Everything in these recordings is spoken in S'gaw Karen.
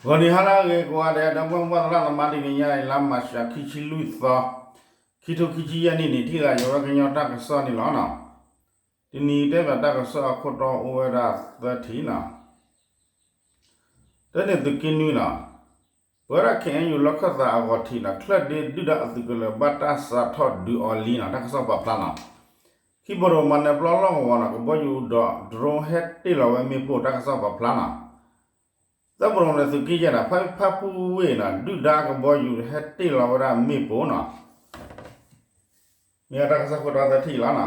ဂီၤနံၤဟါလၢအဂ့ၤကိးဂၤဒဲး ဒီပုၢ်ဝဲၢ်သရၣ်သမါ တနံၤညါအံၤ လါမၤရှး ခံဆံလွံၢ်သီ ခံထိခံဆံယဲၢ်နံၣ်န့ၣ် ထံၣ်သးယဝဲကညီတၢ်ကစီၣ်န့ၣ်လီၤ. တနံၤတဲဘၣ်တၢ်ကစီၣ်အခိၣ်တီအိၣ်ဝဲဒၣ်သၢထံၣ်လီၤ. တၢ်န့ၣ်သုးက့နွံလီၤ. ပဝဲဒၣ် ခ့ၣ်အဲၣ်ယူၣ် လီၢ်ခၢၣ်သးအဂီၤထံးလီၤ ချၢၣ်ဒ့ဒုၣ်ဒါအသုးကလၢၤဘၣ်တၢ်စးထီၣ်ဒုးအီၤလံလီၤ တၢ်ကစီၣ်ပာ်ဖျါလီၤ. ခံဘိၣ်ရိၣ်မၤနၢၤပျီလီၢ်ကဝီၤလီၤ ကဘီယူၤဒီး drone ဟဲတ့ၢ်လီၤဝဲမ့ၣ်ပိၢ် တၢ်ကစီၣ်ပာ်ဖျါလီၤ. သၢဘိၣ်ရိၣ်န့ၣ်သုးက့ယဲၢ်လီၤ ဖၣ်ဖူဝ့ၢ်လီၤ ဒုၣ်ဒါကဘီယူၤဟဲတ့ၢ်လီၤဝဲဒၣ်မ့ၣ်ပိၢ်လီၤ. မ့ၢ်တၢ်ကစီၣ်ခိၣ်တီသၢထံၣ်လီၤ.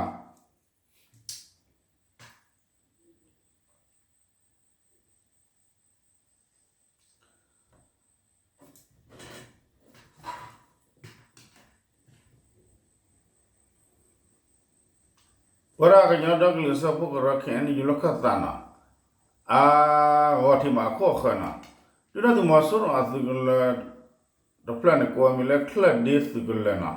ပဝဲဒၣ်ကညီဒီကလုာ်စၢဖှိၣ်ကရၢ ခ့ၣ်အဲၣ်ယူၣ် လီၢ်ခၢၣ်သးလီၤ. အဂီၤထံးမးအခိၣ်အဃၢၤလီၤ. ဒုၣ်ဒါသုးမီၤစိရိၤအသုးကလၢၤတဖျၢၣ်န့ၣ် ကိးအမံၤလၢချၢၣ်ဒ့သုးကလၢၤလီၤ.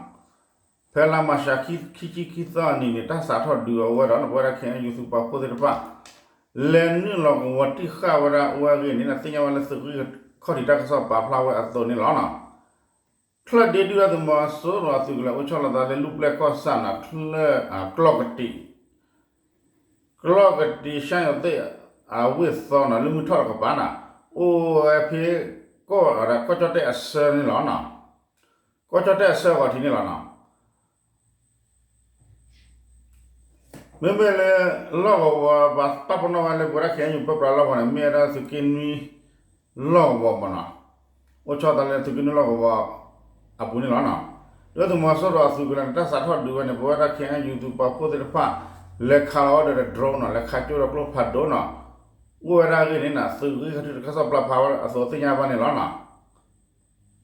ဖဲလါမၤရှး ခံဆံခံသီအနံၤန့ၣ် တၢ်စးထီၣ်ဒုးအီၤဝဲဒီး ပဝဲဒၣ် ခ့ၣ်အဲၣ်ယူၣ် သုးပာ်ဖှိၣ်သ့ၣ်တဖၣ် လဲၤနုာ်လီၤကဝီၤတံၢ်ဃာ်ဝဲဒၣ်အိၣ်ဝဲအဂ့ၢ်န့ၣ် သ့ၣ်ညါဝဲလၢသုးက့ခီၣ်ထံးတၢ်ကစီၣ်ပာ်ဖျါဝဲအသိးန့ၣ်လီၤ. ချၢၣ်ဒ့ဒုၣ်ဒါသုးမီၤစိရိၤအသုးကလၢၤ အိၣ်ဆီလီၤသးလၢလူၢ်ပျဲၢ်ကီၢ်ဆၣ်လီၤ ချၢၣ် ကျီၢ်ကတံာ် ကျီၢ်ကတံာ် ရှါယီၤသ့ၣ်အဝ့ၢ်သီလီၤ လၢမုၢ်ထီၣ်တကပၤလီၤ. အိၣ်ဝဲဖဲ ကီၢ် ကီၢ်ကၠီၣ်တဲၣ်အဆၢန့ၣ်လီၤ. ကီၢ်ကၠီၣ်တဲၣ်အဆၢအဂီၤထံးန့ၣ်လီၤ. မ့မ့ၢ်လၢ လီၢ်ကဝီၤ ပာ်ပနီၣ်ဝဲလၢပဝဲဒၣ် ခ့ၣ်အဲၣ်ယူၣ် ပၢပြးလီၢ်ကဝီၤန့ၣ် မ့ၢ်ဝဲဒၣ်သုးက့နွံ လီၢ်ကဝီၤမးလီၤ. အိၣ်ဆီလီၤသးလၢသုးက့နွံလီၢ်ကဝီၤအပူၤန့ၣ်လီၤ. ဒုၣ်ဒါသုးမီၤစိရိၤအသုးကလၢၤန့ၣ် တၢ်စးထီၣ်ဒုးဝဲန့ၣ် ပဝဲဒၣ် ခ့ၣ်အဲၣ်ယူၣ် သုးပာ်ဖှိၣ်သ့ၣ်တဖၣ် လဲၤခးလီၤဝဲဒီး drone လီၤ လဲၤခးကၠိဒီးကျိဖးဒိၣ်လီၤ. အိၣ်ဝဲဒၣ်အဂ့ၢ်န့ၣ် သုးဂံၢ်ခီၣ်ထံးတၢ်ကစီၣ်ပာ်ဖျါဝဲအသိးသ့ၣ်ညါဘၣ်န့ၣ်လီၤ. ခီဖျိ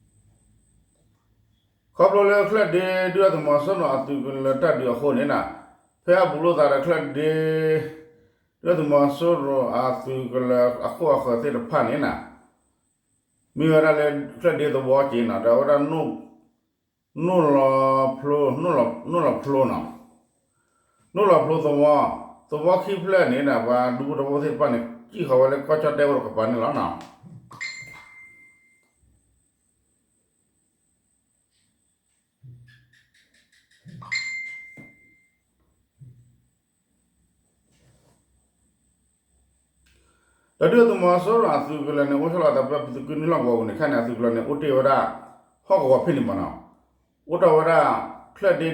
လၢချၢၣ်ဒ့ဒုၣ်ဒါသုးမီၤစိရိၤအသုးကလၢၤတၢ်ဒုးအဃိန့ၣ်လီၤ. ဖဲအဘူးလိာ်သးဒီးချၢၣ်ဒ့ ဒုၣ်ဒါသုးမီၤစိရိၤအသုးကလၢၤအခိၣ်အဃၢၤသ့ၣ်တဖၣ်န့ၣ်လီၤ. မ့ၢ်ဝဲဒၣ်လၢချၢၣ်ဒ့သဝီက့ၤလီၤ ဒီးအဝဲဒၣ် နိၣ်လီၤဖျိ နိၣ်လီၤဖျိလီၤ. နိၣ်လီၤဖျိသဝီ, သဝီခံဖျၢၣ်န့ၣ်ဒီး ပှၤဒူဖိသဝီဖိသ့ၣ်တဖၣ်န့ၣ် ကံၣ်ဃီၤဝဲလၢကီၢ်ကၠီၣ်တဲၣ်အိၣ်တကပၤန့ၣ်လီၤ. ဒီးဒုၣ်ဒါသုးမီၤစိရိၤအသုးကလၢၤန့ၣ် အိၣ်ဆီလီၤသးဖဲသုးက့နွံလီၢ်ကဝီၤပူၤန့ၣ် ခဲအံၤန့ၣ် အသုးကလၢၤန့ၣ် အိၣ်တ့ၢ်ဝဲဒၣ် ဟီၣ်ကဝီၤဖဲန့ၣ်မးလီၤ. အိၣ်ထီၣ်ဝဲဒၣ် ချၢၣ်ဒ့ဒုၣ်ဒါသုး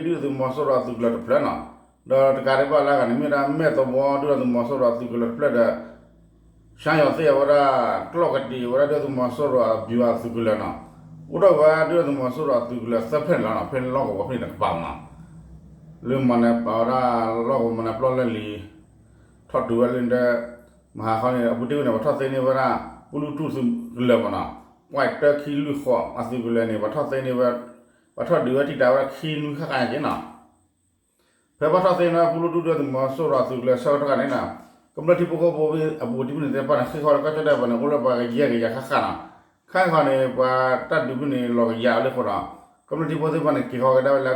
မီၤစိရိၤအသုးကလၢၤတဖျၢၣ်လီၤ. ဒီးတကးဒံးဘၣ်လၢအဂၤန့ၣ် မ့ၢ်ဝဲဒၣ်မဲၢ်သဝီဒုၣ်ဒါသုးမီၤစိရိၤအသုးကလၢၤတဖျၢၣ်ဒီး ရှါယီၤသ့ၣ်အဝဲဒၣ် ကျီၢ်ကတံာ်ဝဲဒၣ်ဒုၣ်ဒါသုးမီၤစိရိၤအဗျူဟာသုးကလၢၤလီၤ. အိၣ်ထီၣ်ဝဲဒၣ်ဒုၣ်ဒါသုးမီၤစိရိၤအသုးကလၢၤသၢဖျၢၣ်န့ၣ်လီၤ. ဖဲလီၢ်ကဝီၤဖဲန့ၣ်တကပၤမး လၢမၤနၢၤပာ်ဝဲဒၣ် လီၢ်ကဝီၤမၤနၢၤပျီလၢလံၤ ထီၣ်တုၤဝဲလၢ မဟါခီန့ၣ် အပူၤတ့ၢ်ဝဲန့ၣ် ပှၤထီၣ်သ့န့ၢ်ဝဲဒၣ် ပူလူတူၢ်သုးကလၢၤမးလီၤ. ပှဲၤတၢခံလွံၢ်ဃီအသုးကလၢၤန့ၣ် ပှၤထီၣ်သ့န့ၢ်ဝဲ ပှၤထီၣ်ဒုးဝဲတံာ်တာ်ဝဲဒၣ်ခံနွံဃၣ်ဃၣ်ညါက့ၤလီၤ. ဖဲပှၤထီၣ်သ့န့ၢ်ဝဲပူလူတူၢ်ဒုၣ်ဒါသုးမီၤစိရိၤအသုးကလၢၤဆၢကတီၢ်ခါန့ၣ်လီၤ. ကမျၢၢ်ထံဖိကီၢ်ဖိအပူၤတံၢ်ဖုန့ၣ်သ့ၣ်တဖၣ်န့ၣ် ဃ့ၢ်ဃီၤလၢကီၢ်ကၠီၣ်တဲၣ်ပူၤန့ၣ်အိၣ်လၢပှၤကယဲၢ်ကယၤဃၣ်ဃၣ်လီၤ. ခဲအံၤဃီန့ၣ် ပှၤတၢ်ဒုးဖဲန့ၣ်လီၤကယၤလၢဃိဒီး ကမျၢၢ်ထံဖိသ့ၣ်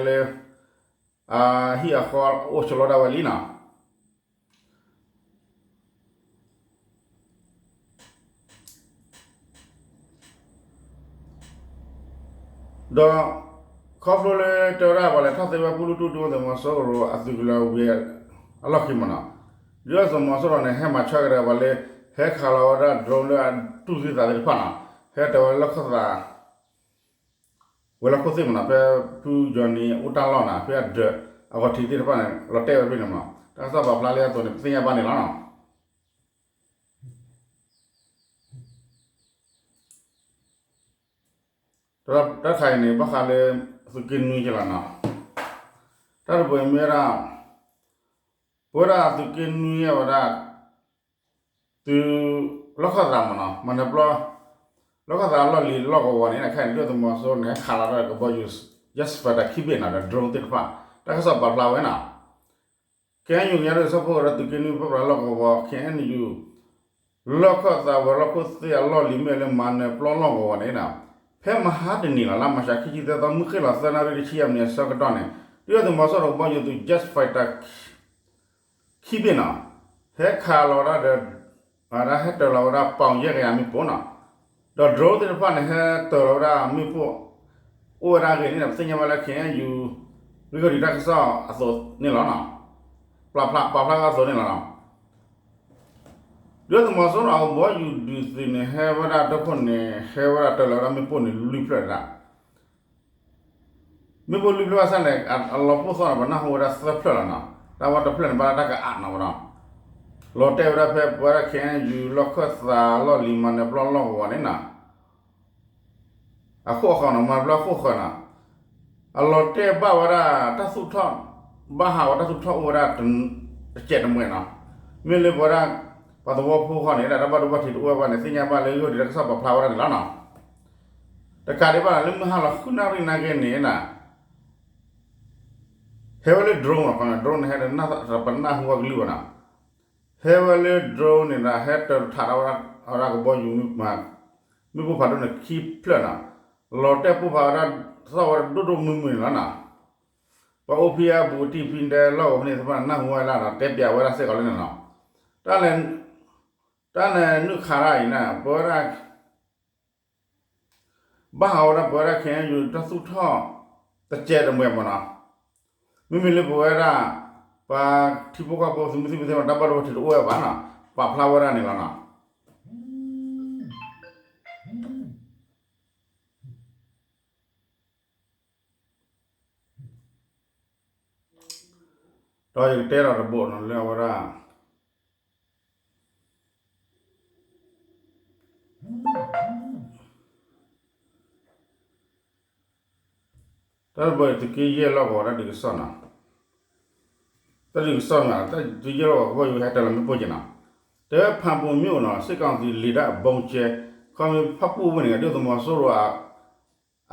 တဖၣ်န့ၣ် က့ၤဃီၤကဒါဝဲလၢအကစၢ်လီၢ်ကစၢ်ကျဲလၢ အဟံၣ်အဃီအိၣ်ဆိးလီၤဒၣ်ဝဲလံလီၤ. ဒီး ခီဖျိလၢတဲဝဲဒၣ်ပှၤလဲၤထီၣ်သ့ဝဲပူလူတူၢ်ဒုၣ်ဒါသုးမီၤစိရိၤအသုးကလၢၤဝံၤအလီၢ်ခံမးလီၤ. ဒုၣ်ဒါသုးမီၤစိရိၤန့ၣ် ဟဲမၤဆၢကဒါပှၤလၢ ဟဲခးလီၤဝဲဒၣ် drone လၢအတူၢ်သံသးသ့ၣ်တဖၣ်လီၤ. ဟဲတ့ၢ်ဝဲလၢလီၢ်ခၢၣ်သး ဝဲၤလီၢ်ခိၣ်သ့ၣ်မးလီၤ. ဖဲဖုကၠီၤနံၤအိၣ်တၢ်လီၢ်လီၤ. ဖဲအဒၢးအဂီၤထံးသ့ၣ်တဖၣ်န့ၣ် လီၤတဲာ်ဝဲဖဲန့ၣ်မးလီၤ. တၢ်ကစီၣ်ပာ်ဖျါလၢအသိးန့ၣ် ပသ့ၣ်ညါဘၣ်န့ၣ်လီၤ. တၢ်တခါအံၤန့ၣ် ဘၣ်ဃးလၢ သုးက့နွံက့ၤလီၤလီၤ. တၢ်တပူၤမ့ၢ်ဝဲဒၣ် ပဝဲဒၣ်သုးက့နွံအဝဲဒၣ် သုး လီၢ်ခၢၣ်သးမးလီၤ. မၤနၢၤပျီ လီၢ်ခၢၣ်သးလီၢ်လံၤလီၢ်ကဝီၤန့ၣ် ခဲအံၤန့ၣ် ဒုၣ်ဒါသုးမီၤစိရိၤန့ၣ် ဟဲခးလီၤတၢ်ဒီးကဘီယူၤ jet fighter ခံဘ့ၣ်လီၤ ဒီး drone သ့ၣ်တဖၣ် တၢ်ကစီၣ်ပာ်ဖျါဝဲလီၤ. ခဲအံၤ ကညီဒီကလုာ်စၢဖှိၣ်ကရၢသုးက့နွံပၢပြးလီၢ်ကဝီၤ ခ့ၣ်အဲၣ်ယူၣ် လီၢ်ခၢၣ်သးဝဲၤလီၢ်ခိၣ်သ့ၣ်အလီၢ်လံၤမ့ၢ်လၢမၤနၢၤပျီလီၢ်ကဝီၤန့ၣ်လီၤ. ဖဲမဟါတနံၤလီၤ လါမၤရှး ခံဆံသၢသီ မုၢ်ဃ့ၢ်လီၤသၢနၣ်ရံၣ်တဆံယဲၢ်မံးနံးအဆၢကတီၢ်န့ၣ် ဒုၣ်ဒါသုးမီၤစိရိၤကဘီယူၤသုး jet fighter ခံဘ့ၣ်လီၤ. ဟဲခးလီၤဝဲဒၣ်ဒီး အဝဲဒၣ်ဟဲတ့ၢ်လီၤဝဲဒၣ် ပီၣ်ယဲၢ်ကယၤမ့ၣ်ပိၢ်လီၤ. ဒီး drone သ့ၣ်တဖၣ်န့ၣ် ဟဲတၢၤလီၤဝဲဒၣ်မ့ၣ်ပိၢ် အိၣ်ဝဲဒၣ်အဂ့ၢ်န့ၣ် ပသ့ၣ်ညါဘၣ်လၢ ခ့ၣ်အဲၣ်ယူၣ် ဂံၢ်ခီၣ်ထံးတၢ်ကစီၣ်အသိးန့ၣ်လီၤနီၤ. ပာ်ဖျါပာ်ဖျါအသိးန့ၣ်လီၤနီၤ. ဒုၣ်ဒါသုးမီၤစိရိၤအကဘီယူၤဒုးသုးန့ၣ် ဟဲဝဲဒၣ်တခိၣ်န့ၣ် ဟဲဝဲဒၣ်တၢၤလီၤဝဲဒၣ်မ့ၣ်ပိၢ်န့ၣ် လွံၢ်ဖျၢၣ်ဒၣ် မ့ၣ်ပိၢ်လွံၢ်ဖျၢၣ်ဘၣ်ဆၣ်န့ၣ် အလီၤပိၢ်သီန့ၣ် ပနၢ်ဟူဝဲဒၣ်သၢဖျၢၣ်လီၤနီၤ. တၢ်ဝဲတဖျၢၣ်န့ၣ် ဘၣ်တၢ်ကအးနီၤဝဲနီၤ. လီၤတဲာ်ဝဲဒၣ်ဖဲပဝဲဒၣ် ခ့ၣ်အဲၣ်ယူၣ် လီၢ်ခၢၣ်သးလီၢ်လံၤမၤနၢၤပျီလီၢ်ကဝီၤန့ၣ်နီၤ အဃိအဃီနီၤ မၤနၢၤပျီအဃိအဃီနီၤ. အလီၤတဲာ်ဘၣ်ဝဲဒၣ်တၢ်သူၣ်ထီၣ် ဘၣ်ဟးဝဲတၢ်သူၣ်ထီၣ်အိၣ်ဝဲဒၣ် တစဲးတမှဲၤနီၤ. မ့ၢ်လၢပဝဲဒၣ် ပှၤသဝီဖိဃီန့ၣ် တၢ်ဘၣ်ဒိဘၣ်ထံးတအိၣ်ဝဲဘၣ်န့ၣ် သ့ၣ်ညါဘၣ်လၢဂံၢ်ခီၣ်ထံးတၢ်ကစီၣ်ပာ်ဖျါဝဲဒၣ်န့ၣ်လီၤနီၤ. တကးဒံးဘၣ်နီၤ လၢမုၢ်ဟါလီၤဃုနၣ်ရံၣ်နာ်က့န့ၣ်နီၤ ဟဲဝဲလၢ drone နီၤ, drone န့ၣ် ဟဲဒီးပနၢ်ဟူဝဲကလုၢ်ဘၣ်နီၤ. ဟဲဝဲလၢ drone န့ၣ်ဒီး ဟဲတၢၤထးထီၣ်ဝဲဒၣ်ကဘီယူၤ မ့ၣ်ပိၢ်ဖးဒိၣ်န့ၣ်ခံဖျၢၣ်နီၤ. လီၤတဲာ်ပိၢ်ဖးဝဲဒၣ် သီၣ်ဝဲဒၣ်ဒိၣ်ဒိၣ်မုၢ်မုၢ်န့ၣ်လီၤနီၤ. ပှၤအိၣ်ဖဲအဘူးတံၢ်ဖဲဒဲလီၢ်ကဝီၤဖဲန့ၣ်သ့ၣ်တဖၣ်န့ၣ် နၢ်ဟူဝဲလၢနီၤ တဲပၠးဝဲဒၣ်စ့ၢ်ကီးလၢန့ၣ်နီၤ. တၢ်န့ၣ် တၢ်န့ၣ်နုာ်ခးတၢ်အံၤန့ၣ် ပဝဲဒၣ် ဘၣ်ဟးဝဲဒၣ်ပဝဲဒၣ် ခ့ၣ်အဲၣ်ယူၣ် တၢ်သူၣ်ထီၣ် တစဲးတမှဲၤမ့ၢ်နီၤ. မ့မ့ၢ်လၢပဝဲဒၣ် ပှၤထံဖိကီၢ်ဖိသုးမုၢ်သံၣ်ဘိသ့ၣ်တဖၣ် တၢ်ဘၣ်ဒိဘၣ်ထံးတအိၣ်ဝဲဘၣ်နီၤ, ပာ်ဖျါဝဲဒၣ်န့ၣ်လီၤနီၤ. ဒီးယကတဲဒီးတဘိနီၤ လၢအဝဲဒၣ် တၢ်တဘိ သုးက့ယဲၢ်လီၢ်ကဝီၤတၢ်ဒုးကစီၣ်နီၤ, တၢ်ဒုးကစီၣ်နီၤ တၢ်သုးက့ယဲၢ်လီၢ်ကဝီၤကဘီယူၤဟဲတၢၤလီၤမ့ၣ်ပိၢ်က့ၤနီၤ, တဲဖၣ်ပူၤမ့ၣ်အူနီၤ စစ်ကောင်စီလေတပ်ဗုံးကျဲ ခီမ့ၢ်ဖၣ်ပူၣ်ဝ့ၢ်န့ၣ် ဒုၣ်ဒါသုးမီၤစိရိၤ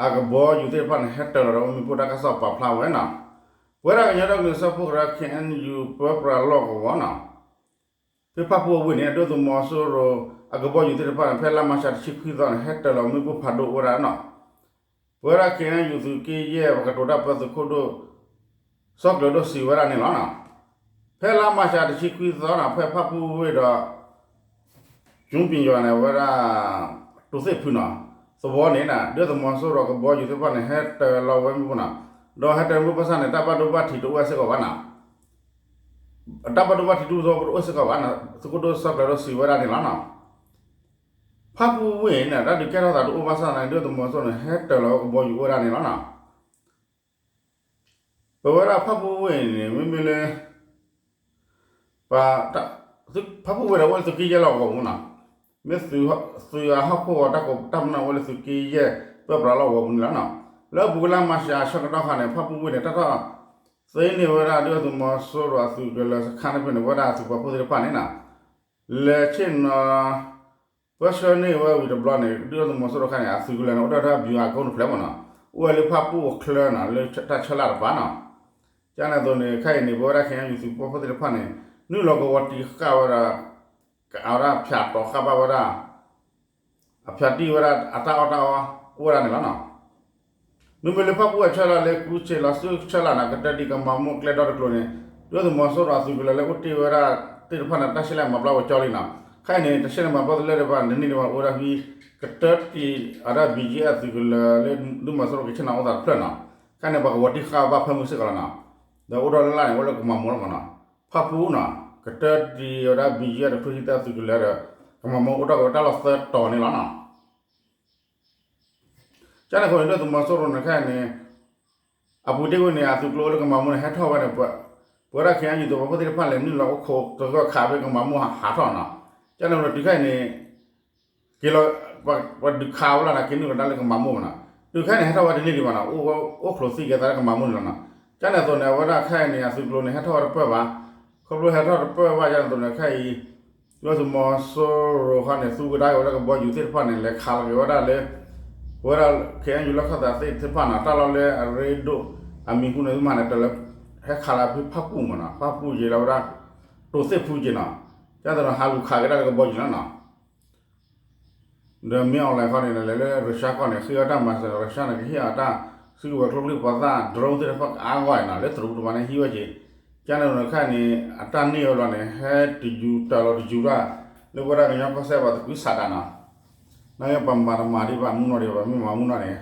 အကဘီယူၤသ့ၣ်တဖၣ်န့ၣ် ဟဲတၢၤလီၤဒီးမ့ၣ်ပိၢ်တၢ်ကစီၣ်ပာ်ဖျါဝဲနီၤ, ပဝဲဒၣ်ကညီဒီကလုာ်စၢဖှိၣ်ကရၢ ခ့ၣ်အဲၣ်ယူၣ် ပၢပြးလီၢ်ကဝီၤနီၤ ဖဲဖၣ်ပူၣ်အဝ့ၢ်န့ၣ် ဒုၣ်ဒါသုးမီၤစိရိၤ အကဘီယူၤသ့ၣ်တဖၣ်န့ၣ် ဖဲလါမၢ်ၡးတဆံခွံသီန့ၣ် ဟဲတၢၤလီၤမ့ၣ်ပိၢ်ဖးဒိၣ်အိၣ်ဝဲဒၣ်နီၤ, ပဝဲဒၣ် ခ့ၣ်အဲၣ်ယူၣ် သုးက့ယဲၢ် ပကတိၤတၢ်ပၢသုးခိၣ်ဒိၣ် စီၤကျၢၤဒိၣ်စံးဝဲဒၣ်န့ၣ်လီၤနီၤ, ဖဲလါမၢ်ၡးတဆံခွံသီနီၤ ဖဲဖၣ်ပူၣ်ဝ့ၢ်ဒီး ကၠူပံယီၤန့ၣ် အဝဲဒၣ် တိၤသ့ၣ်ဖုနီၤ သဝီန့ၣ် ဒုၣ်ဒါသုးမီၤစိရိၤကဘီယူၤသ့ၣ်တဖၣ်န့ၣ် ဟဲတၢၤလီၤဝဲမ့ၣ်ပိၢ်နီၤ, ဒီးဟဲတၢၤမ့ၣ်ပိၢ်ဘၣ်ဆၣ်န့ၣ် တၢ်ဘၣ်ဒိဘၣ်ထံးတအိၣ်ဝဲစ့ၢ်ကီးဘၣ်နီၤ တၢ်ဘၣ်ဒိဘၣ်ထံးဒူၣ်သဝီပတအိၣ်စ့ၢ်ကီးဘၣ်နီၤ သုးခိၣ်ဒိၣ်စီၤကျၢၤဒိၣ်စံးဝဲဒၣ်န့ၣ်လီၤနီၤ, ဖၣ်ပူၣ်ဝ့ၢ်န့ၣ် တၢ်ဒုးကဲထီၣ်သးတအိၣ်ဘၣ်ဆၣ်န့ၣ် ဒုၣ်ဒါသုးမီၤစိရိၤန့ၣ် ဟဲတၢၤလီၤဝဲကဘီယူၤအိၣ်ဝဲဒၣ်န့ၣ်လီၤနီၤ, ပဝဲဒၣ်ဖၣ်ပူၣ်ဝ့ၢ်န့ၣ် မ့မ့ၢ်လၢ ဖၣ်ပူၣ်ဝ့ၢ်ဒီးအိၣ်လၢသုးက့ယဲၢ်လီၢ်ကဝီၤပူၤနီၤ, မ့ၢ်သုးအဟီၣ်ခိၣ်ဂီၤတၢ်ကိးတၢ်ပနီၣ်အိၣ်လၢသုးက့ယဲၢ် ပၢပြးလီၢ်ကဝီၤပူၤန့ၣ်လီၤနီၤ, လၢအပူၤကွံာ်လါမၢ်ၡးဆၢကတီၢ်ခါန့ၣ် ဖၣ်ပူၣ်ဝ့ၢ်န့ၣ် တၢ်ထီၣ်သ့န့ၢ်ဝဲဒၣ် ဒုၣ်ဒါသုးမီၤစိရိၤအသုးကလၢၤစခါန့ၣ်ဖဲန့ၣ် ဝဲဒၣ်အသုးပာ်ဖှိၣ်သ့ၣ်တဖၣ်န့ၣ်နီၤ လဲၤဆ့ၣ်နီၤ ပၢဆှၢန့ၢ်ဝဲဝံၤတဘျီန့ၣ် ဒုၣ်ဒါသုးမီၤစိရိၤခါန့ၣ် အသုးကလၢၤန့ၣ် အိၣ်ဒီးတၢ် ဗျူဟာကုန်း တဖျၢၣ်မ့ၢ်နီၤ, အိၣ်ဝဲလၢဖၣ်ပူၣ်အချၢနီၤ လၢတၢ်ဆၢလၢ်တပၤနီၤ, ကန့ၣ်အသိးန့ၣ် ခဲအံၤန့ၣ် ပဝဲဒၣ် ခ့ၣ်အဲၣ်ယူၣ် သုးပာ်ဖှိၣ်သ့ၣ်တဖၣ်န့ၣ် နုာ်လီၤကဝီၤတံၢ်ဃာ်ဝဲဒၣ် အဝဲဒၣ်ဖၠးတီၤဃာ်ဘၣ်ဝဲဒၣ် အဖၠးတံၢ်ဝဲဒၣ်အတၢ်အီၣ်တၢ်အီအိၣ်ဝဲဒၣ်န့ၣ်လီၤနီၤ. မ့မ့ၢ်လၢဖၣ်ပူၣ်အဆၢလၢ်လၢကူစ့ၣ်လီၤစုဆၢလၢ်န့ၣ် ကတၢၢ်တံၢ်ကမၤမိၢ်ကျဲဒီတကျိၤန့ၣ် ဒုၣ်ဒါသုးမီၤစိရိၤအသုးကလၢၤလၢအိၣ်တ့ၢ်ဝဲဒၣ်သ့ၣ်တဖၣ်န့ၣ် တၢ်ဆဲးလဲးမၤပျီဝဲကၠီလံနီၤ. ခဲအံၤန့ၣ် တၢ်ဆဲးလဲးမၤပျီတလၢတဘၣ် တန့ၢ်ဒံးဘၣ်အိၣ်ဒၣ်ဖဲ ကတၢၢ်တံၢ်အဝဲဒၣ် ဘီကၠံအသုးကလၢၤလၢ ဒုၣ်ဒါသုးမီၤစိရိၤကဆ့ၣ်နီၤအိၣ်သးတဖျၢၣ်နီၤ. ခဲအံၤန့ၣ် ပှၤကဝီၤတံၢ်ဃာ်ဝဲဘၣ်ဖၢမုၢ်စ့ၢ်ကီးလီၤနီၤ. ဒီးအိၣ်ဒီးလၢ်လၢ်န့ၣ် အိၣ်လၢကမၤမိၢ်လီၤမ့ၢ်နီၤ. ဖၣ်ပူၣ်နီၤ ကတၢၢ်တံၢ်အဝဲဒၣ် ဘီကၠံအတဖျၢၣ်ဟံးသၢသုးကလၢၤဒီး ကမၤမိၢ်အိၣ်ထီၣ်က့ၤဝဲတၢ်လီၢ်သၢတီၤန့ၣ်လီၤနီၤ. ကန့ၣ်အဃိန့ၣ် ဒုၣ်ဒါသုးမီၤစိရိၤန့ၣ်ခဲအံၤန့ၣ် အပူၤတ့ၢ်ဝဲန့ၣ် အသုးကျိၤအိၣ်လၢကမၤမိၢ်န့ၣ် ဟဲထီၣ်ဝဲန့ၣ် ပဝဲဒၣ် ခ့ၣ်အဲၣ်ယူၣ် သုးပာ်ဖှိၣ်သ့ၣ်တဖၣ်လဲၤနုာ်လီၤအိၣ်ခိး တဂၢၢ်ခးဖဲကမၤမိၢ်ဟးထီၣ်နီၤ. ကန့ၣ်အဃိန့ၣ် တုၤခဲအံၤန့ၣ် က့ၤလီၤ ပှၤဒုးခးဝဲလီၤန့ၣ် က့ၤနုာ်ကဒါလၢကမၤမိၢ်မ့ၢ်နီၤ. တုၤခဲအံၤန့ၣ် ဟဲထီၣ်ဝဲတန့ၢ်ဒံးဘၣ်နီၤ အိၣ်အိၣ်ချိးသံက့ၤသးလၢကမၤမိၢ်န့ၣ်လီၤနီၤ. ကန့ၣ်အသိးန့ၣ် အဝဲဒၣ်ခဲအံၤန့ၣ် အသုးကျိၤန့ၣ် ဟဲထီၣ်ဝဲတပၢၢ်ဘၣ်. ခီဖျိဟဲထီၣ်တပၢၢ်ဘၣ် ကန့ၣ်အသိးန့ၣ် ခဲအံၤ ဒုၣ်ဒါသုးမီၤစိရိၤခီန့ၣ် သူကဒါက့ၤဝဲလၢကဘီယူၤသ့ၣ်တဖၣ်န့ၣ် လဲၤခးလီၤက့ၤဝဲဒၣ်လၢ ပဝဲဒၣ် ခ့ၣ်အဲၣ်ယူၣ် လီၢ်ခၢၣ်သးသ့ၣ်တဖၣ်နီၤ တၢ်လီၢ်လၢအရ့ဒိၣ်အမံၤဟူန့ၣ် မၤန့ၣ် တၢ်လၢ ဟဲခးလီၤဖဲဖၣ်ပူၣ်မ့ၢ်နီၤ ဖၣ်ပူၣ်က့ၤလီၤဝဲဒၣ် တိၤသ့ၣ်ဖူက့ၤနီၤ ကန့ၣ်အသိးန့ၣ် ဟးလူၤခးက့ၤဒၣ်လၢကဘီယူၤလီၤနီၤ. ဒီးမ့ၢ် online ခီန့ၣ် လဲၤလၢ Russia ခီန့ၣ် ဃ့အီၣ်တၢ်မၤစၢၤ Russia န့ၣ် ကဟ့ၣ်အီၤတၢ်စုကဝဲၤကျိချံမျိာ်သၣ် drone သ့ၣ်တဖၣ်ကအါဂီၢ်နီၤ လၢတရူးတမၤန့ၣ်ဟံးဝဲက့ၤ ကန့ၣ်အသိးန့ၣ်ခဲအံၤန့ၣ် အတၢ်န့ၢ်ဝဲလီၤန့ၣ် ဟဲတယူၤတၢ်လီၤတယူၤတၢ် လၢပဝဲဒၣ်ကညီကီၢ်စဲၣ်ပှၤသကွံာ်စးဒးနီၤ နပှၤမၤတမၤဒံးဘၣ်မူနီၢ်ဒံး ပှၤမ့ၢ်မၤမူနီၢ်န့ၣ်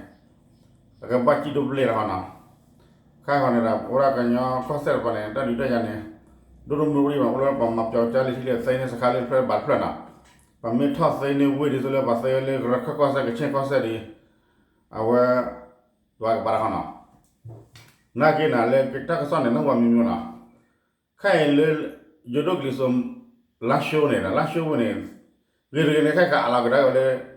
အကဘၣ်စံၣ်ဒိၣ်ပျဲၢ်လီၤနီၤ. ခဲအံၤန့ၣ်ဒီး အိၣ်ဒၣ်ကညီကီၢ်စဲၣ်တပၤန့ၣ် တၢ်ဒုးတၢ်ယၤန့ၣ် ဒိၣ်ဒိၣ်မုၢ်မုၢ်အိၣ်ဒံးဘၣ် အိၣ်လၢပှၤမၤပျီကါလၢထံလၢသ့န့ၢ်စခါလၢတဖျၢၣ်ဘၣ်တဖျၢၣ်နီၤ. ပှၤမ့ၢ်ထီၣ်သ့န့ၢ်ဝ့ၢ်ဒ်သိးလၢပှၤသ့ဝဲလၢကရၢခၢၣ်ကီၢ်စဲၣ် ကဆ့ၣ်ကီၢ်စဲၣ်ဒီး အဝဲ ယွၤကပၤတခီနီၤ. နာ်က့နၤလၢတၢ်ကစီၣ်န့ၣ် နၢ်ဟူဘၣ်မံၤမံၤနီၤ. ခဲအံၤလၢ ယိၤဒိၣ်ကလံၤစိး လါၡိန့ၣ်ဒီး လါၡိဝ့ၢ်န့ၣ် ဂ့ၤတဂ့ၤန့ၣ် ခဲကလီၤကဒါက့ၤဝဲလၢ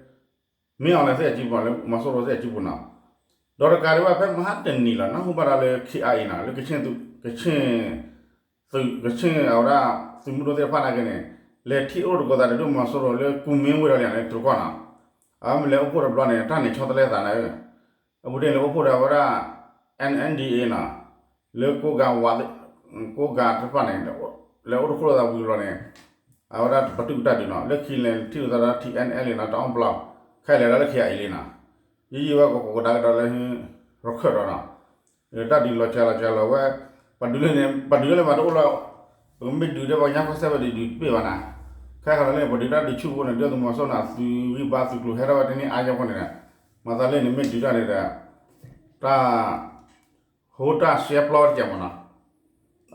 မ့ၢ်အီၤလဲၤသ့ၣ်အစုပူၤ လၢမီၤစိရိၤသ့ၣ်အစုပူၤနီၤ. ဒီးတကးဒံးဘၣ် ဖဲမဟါတနံၤလီၤ နၢ်ဟူဘၣ်ဒီးလၢ ခ့အါအံၤ နီၤ လၢ ကဆ့ၣ် သုး ကဆ့ၣ် အဝဲဒၣ် သုးမုၢ်ဒိၣ်သ့ၣ်တဖၣ်နာ်က့န့ၣ် လဲၤထံၣ်အိၣ်တကိးသးဒီးဒုၣ်မီၤစိရိၤလၢကူမ့ၢ်ဝ့ၢ်ဒီးလံန့ၣ် တရူးကီၢ်နီၤ. အဝဲမ့ၢ်လဲၤအိၣ်ဖှိၣ်တဘျီန့ၣ် တၢ်န့ၣ်ဆီတလဲသးနၤဧၢ. အပူၤတ့ၢ်န့ၣ် အိၣ်ဖှိၣ်ဒီးအဝဲဒၣ် NNDA နီၤ လၢ ကိးဂၤတဖၣ်န့ၣ် လဲၤအိၣ်တခိၣ်လိာ်သးဝံၤတဘျီန့ၣ် အဝဲဒၣ်ပတုာ်ကတၢၢ်ဒုးနီၤ လၢခံလဲၤထံၣ်လိာ်သးဒီး ထံ NLA နီၤတအီၣ်ဘျီ ခဲအံၤလဲၤဒၣ်လၢ ခ့အါအံၤ လံနီၤ. ယံာ်ယံာ်ဝဲကကိးကဒါကဒီးလၢ ရခၢၣ်ဒီးနီၤ တၢ်ဒုးလီၤစှၤလီၤစှၤလီၤဝဲ ပှၤဒုးလၢန့ၣ် ပှၤဒုးလၢန့ၣ်မးတအိၣ်လီၤ. ပကမ့ၢ်ဒုးဒီးပှၤကညီကီၢ်စဲၣ်ဝဲဒုးဒုးတပ့ၢ်ဘၣ်နၤ. ခဲခါလီၤလၢန့ၣ် ပှၤဒုးတၢ်ဒုးဆူၣ်ဖိန့ၣ် ဒုၣ်ဒါသုးမီၤစိရိၤန့ၣ် အသုးဂံၢ်ဘါသုးကျိၤဟဲထီၣ်ဝဲတန့ၢ်အါယဲၢ်ဖိန့ၣ်ဒီး မၤသးလၢန့ၣ်မ့ၢ်ဒုးတၢ်န့ၣ်ဒီး တၢ် ဟိတၢ်ရှဲပျီတကဲးမးနီၤ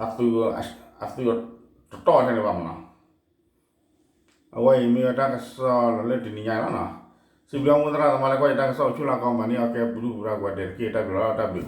အသုး အသုးတတီၢ်ထဲန့ၣ်ဘၣ်မးနီၤ. အဝဲအံၤမ့ၢ်ဝဲတၢ်ကစီၣ်လီၤလၢတနံၤညါလီၤနီၤ. စံးဘျုးမိၢ်သရၣ်သမါလၢကွၢ်ယတၢ်ကစီၣ်အိၣ်ဆူၣ်လၢကီၢ်မၤန့ၢ်အီၤကဲပူၤဒုၣ်ပူၤဒါကိးဂၤဒဲးတက့ၢ် တၢ်ဘျုးလီၤ တၢ်ဘျုး